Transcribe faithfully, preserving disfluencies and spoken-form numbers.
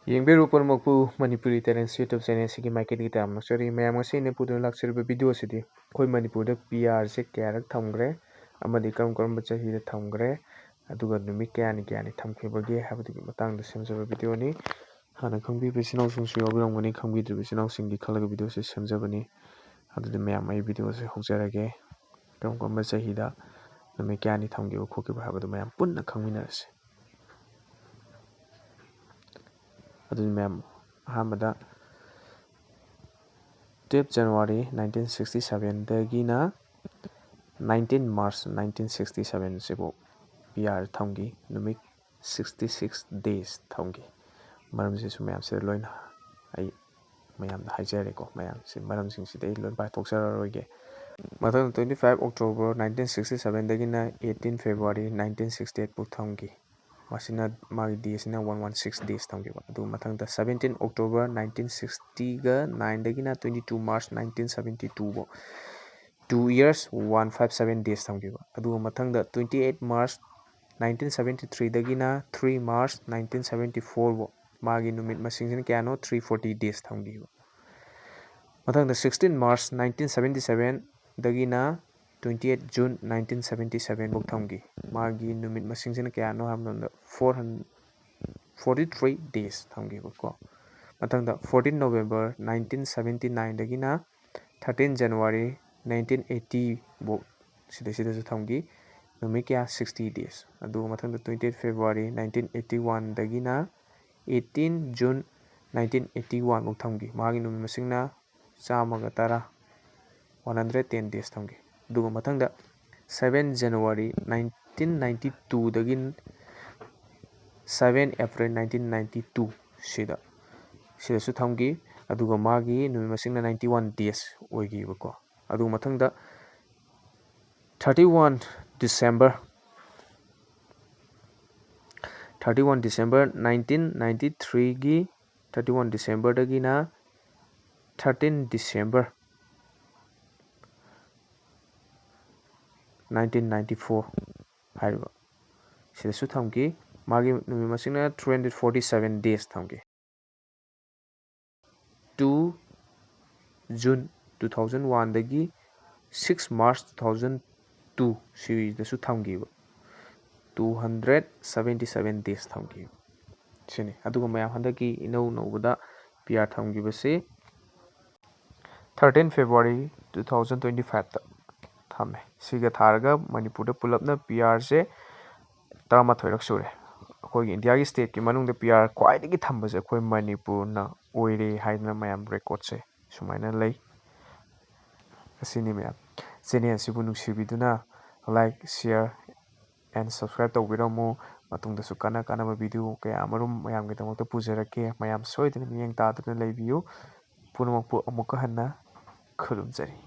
ꯌꯦꯡꯕꯤꯔꯤꯕ ꯄꯨꯝꯅꯃꯛꯄꯨ Manipuri talents YouTube ꯆꯦꯅꯦꯜꯁꯤꯒꯤ ꯃꯥꯏꯀꯩꯗꯒꯤ ꯇꯔꯥꯝꯅ ꯑꯣꯛꯆꯔꯤ꯫ ꯃꯌꯥꯝ, ꯉꯁꯤ ꯑꯩꯅ ꯄꯨꯗꯨꯅ ꯂꯥꯛꯆꯔꯤꯕ ꯚꯤꯗꯤꯑꯣ ꯑꯁꯤꯗꯤ ꯑꯩꯈꯣꯏ ꯃꯅꯤꯄꯨꯔꯗ ꯄꯤ ꯑꯥꯔꯁꯦ ꯀꯌꯥꯔꯛ ꯊꯝꯈ꯭ꯔꯦ ꯑꯃꯗꯤ ꯀꯔꯝ ꯀꯔꯝꯕ ꯆꯍꯤꯗ ꯊꯝꯈ꯭ꯔꯦ, ꯑꯗꯨꯒ ꯅꯨꯃꯤꯠ ꯀꯌꯥꯅꯤ ꯀꯌꯥꯅꯤ ꯊꯝꯈꯤꯕꯒꯦ ꯍꯥꯏꯕꯗꯨꯒꯤ ꯃꯇꯥꯡꯗ ꯁꯦꯝꯖꯕ ꯚꯤꯗꯤꯑꯣꯅꯤ꯫ ꯍꯥꯟꯅ ꯈꯪꯕꯤꯕ ꯏꯆꯤꯟ ꯏꯅꯥꯎꯁꯤꯡꯁꯨ ꯌꯥꯎꯕꯤꯔꯝꯒꯅꯤ, ꯈꯪꯕꯤꯗ꯭ꯔꯤꯕ ꯏꯆꯤꯟ ꯏꯅꯥꯎꯁꯤꯡꯒꯤ ꯈꯜꯂꯒ ꯚꯤꯗꯤꯑꯣꯁꯦ ꯁꯦꯝꯖꯕꯅꯤ꯫ ꯑꯗꯨꯗꯤ ꯃꯌꯥꯝ, ꯑꯩ ꯚꯤꯗꯤꯑꯣꯁꯦ ꯍꯧꯖꯔꯒꯦ꯫ ꯀꯔꯝ ꯀꯔꯝꯕ ꯆꯍꯤꯗ ꯅꯨꯃꯤꯠ ꯀꯌꯥꯅꯤ ꯊꯝꯈꯤꯕ ꯈꯣꯠꯈꯤꯕ ꯍꯥꯏꯕꯗꯨ ꯃꯌꯥꯝ ꯄꯨꯟꯅ ꯈꯪꯃꯤꯟꯅꯔꯁꯤ꯫ ꯑꯗꯨꯗꯤ ꯃꯌꯥꯝ, ꯑꯍꯥꯟꯕꯗ twelve January nineteen sixty sevenꯗꯒꯤꯅ nineteen March nineteen sixty sevenꯁꯤꯕꯨ ꯄꯤ ꯑꯥꯔ ꯊꯝꯈꯤ, ꯅꯨꯃꯤꯠ sixty six days ꯊꯝꯈꯤ꯫ ꯃꯔꯝꯁꯤꯁꯨ ꯃꯌꯥꯝꯁꯤꯗ ꯂꯣꯏꯅ ꯑꯩ ꯃꯌꯥꯝꯗ ꯍꯥꯏꯖꯔꯦꯀꯣ꯫ ꯃꯌꯥꯝꯁꯤ, ꯃꯔꯝꯁꯤꯡꯁꯤꯗꯤ ꯑꯩ ꯂꯣꯏ ꯄꯥꯏꯊꯣꯛꯆꯔꯔꯣꯏꯒꯦ꯫ ꯃꯊꯪ twenty five October nineteen sixty sevenꯗꯒꯤꯅ eighteen February nineteen sixty eight ꯐꯥꯎ ꯊꯝꯈꯤ꯫ ꯃꯁꯤꯅ, ꯃꯥꯒꯤ ꯗꯦꯁꯤꯅ one one six days ꯊꯝꯈꯤꯕ꯫ ꯑꯗꯨꯒ ꯃꯊꯪꯗ seventeen October nineteen sixty ꯒ nineꯗꯒꯤꯅ twenty two March nineteen seventy two ꯐꯥꯎ, two years one five seven days ꯊꯝꯈꯤꯕ꯫ ꯑꯗꯨꯒ ꯃꯊꯪꯗ twenty eight March nineteen seventy threeꯗꯒꯤꯅ three March nineteen seventy four ꯐꯥꯎ, ꯃꯥꯒꯤ ꯅꯨꯃꯤꯠ ꯃꯁꯤꯡꯁꯤꯅ ꯀꯌꯥꯅꯣ? Three forty days ꯊꯝꯈꯤꯕ꯫ ꯃꯊꯪꯗ sixteen March nineteen seventy sevenꯗꯒꯤꯅ twenty eight June nineteen seventy seven ꯐꯥꯎ ꯊꯝꯈꯤ꯫ ꯃꯥꯒꯤ ꯅꯨꯃꯤꯠ ꯃꯁꯤꯡꯁꯤꯅ ꯀꯌꯥꯅꯣ ꯍꯥꯏꯕ ꯃꯇꯝꯗ four hundred forty three days ꯊꯝꯈꯤꯕꯀꯣ꯫ ꯃꯊꯪꯗ fourteen November nineteen seventy nineꯗꯒꯤꯅ thirteen January nineteen eighty ꯐꯥꯎ ꯁꯤꯗꯩꯁꯤꯗꯁꯨ ꯊꯝꯈꯤ꯫ ꯅꯨꯃꯤꯠ ꯀꯌꯥ? Sixty days꯫ ꯑꯗꯨꯒ ꯃꯊꯪꯗ twenty eight February nineteen eighty oneꯗꯒꯤꯅ eighteen June nineteen eighty one ꯐꯥꯎ ꯊꯝꯈꯤ꯫ ꯃꯥꯒꯤ ꯅꯨꯃꯤꯠ ꯃꯁꯤꯡꯅ ꯆꯥꯝꯃꯒ ꯇꯔꯥ, one hundred ten days ꯊꯝꯈꯤ꯫ ꯑꯗꯨꯒ ꯃꯊꯪꯗ seven January nineteen ninety twoꯗꯒꯤ seven April nineteen ninety two ꯁꯤꯗ, ꯁꯤꯗꯁꯨ ꯊꯝꯈꯤ꯫ ꯑꯗꯨꯒ ꯃꯥꯒꯤ ꯅꯨꯃꯤꯠ ꯃꯁꯤꯡꯅ ninety one days ꯑꯣꯏꯈꯤꯕꯀꯣ꯫ ꯑꯗꯨꯒ ꯃꯊꯪꯗ thirty one December, thirty one December nineteen ninety threeꯒꯤ thirty one Decemberꯗꯒꯤꯅ thirteen December nineteen ninety four ꯍꯥꯏꯔꯤꯕ ꯁꯤꯗꯁꯨ ꯊꯝꯈꯤ꯫ ꯃꯥꯒꯤ ꯅꯨꯃꯤꯠ ꯃꯁꯤꯡꯅ three hundred forty seven days ꯊꯝꯈꯤ꯫ two June two thousand one ꯗꯒꯤ six March two thousand two ꯁꯤꯗꯁꯨ ꯊꯝꯈꯤꯕ, two hundred seventy seven days ꯊꯝꯈꯤꯕ꯫ ꯁꯤꯅꯤ꯫ ꯑꯗꯨꯒ ꯃꯌꯥꯝ, ꯍꯟꯗꯛꯀꯤ ꯏꯅꯧ ꯅꯧꯕꯗ P R ꯊꯝꯈꯤꯕꯁꯤ thirteen February two thousand twenty five ꯇ ꯊꯝꯃꯦ꯫ ꯁꯤꯒ ꯊꯥꯔꯒ ꯃꯅꯤꯄꯨꯔꯗ ꯄꯨꯂꯞꯅ P R ꯁꯦ ꯇꯔꯥꯃꯥꯊꯣꯏꯔꯛ ꯁꯨꯔꯦ꯫ ꯑꯩꯈꯣꯏꯒꯤ ꯏꯟꯗꯤꯌꯥꯒꯤ state ꯀꯤ ꯃꯅꯨꯡꯗ P R ꯈ꯭ꯋꯥꯏꯗꯒꯤ ꯊꯝꯕꯁꯦ ꯑꯩꯈꯣꯏ ꯃꯅꯤꯄꯨꯔꯅ ꯑꯣꯏꯔꯦ ꯍꯥꯏꯗꯅ ꯃꯌꯥꯝ record ꯁꯦ ꯁꯨꯃꯥꯏꯅ ꯂꯩ꯫ ꯑꯁꯤꯅꯤ ꯃꯌꯥꯝ꯫ Channel ꯑꯁꯤꯕꯨ ꯅꯨꯡꯁꯤꯕꯤꯗꯨꯅ like, share and subscribe ꯇꯧꯕꯤꯔꯝꯃꯨ꯫ ꯃꯇꯨꯡꯗꯁꯨ ꯀꯥꯟꯅ ꯀꯥꯟꯅꯕ video ꯀꯌꯥ ꯑꯃꯔꯣꯝ ꯃꯌꯥꯝꯒꯤꯗꯃꯛꯇ ꯄꯨꯖꯔꯛꯀꯦ꯫ ꯃꯌꯥꯝ ꯁꯣꯏꯗꯅ ꯃꯤꯠꯌꯦꯡ ꯇꯥꯗꯨꯅ ꯂꯩꯕꯤꯌꯨ꯫ ꯄꯨꯝꯅꯃꯛꯄꯨ ꯑꯃꯨꯛꯀ ꯍꯟꯅ ꯈꯨꯔꯨꯝꯖꯔꯤ꯫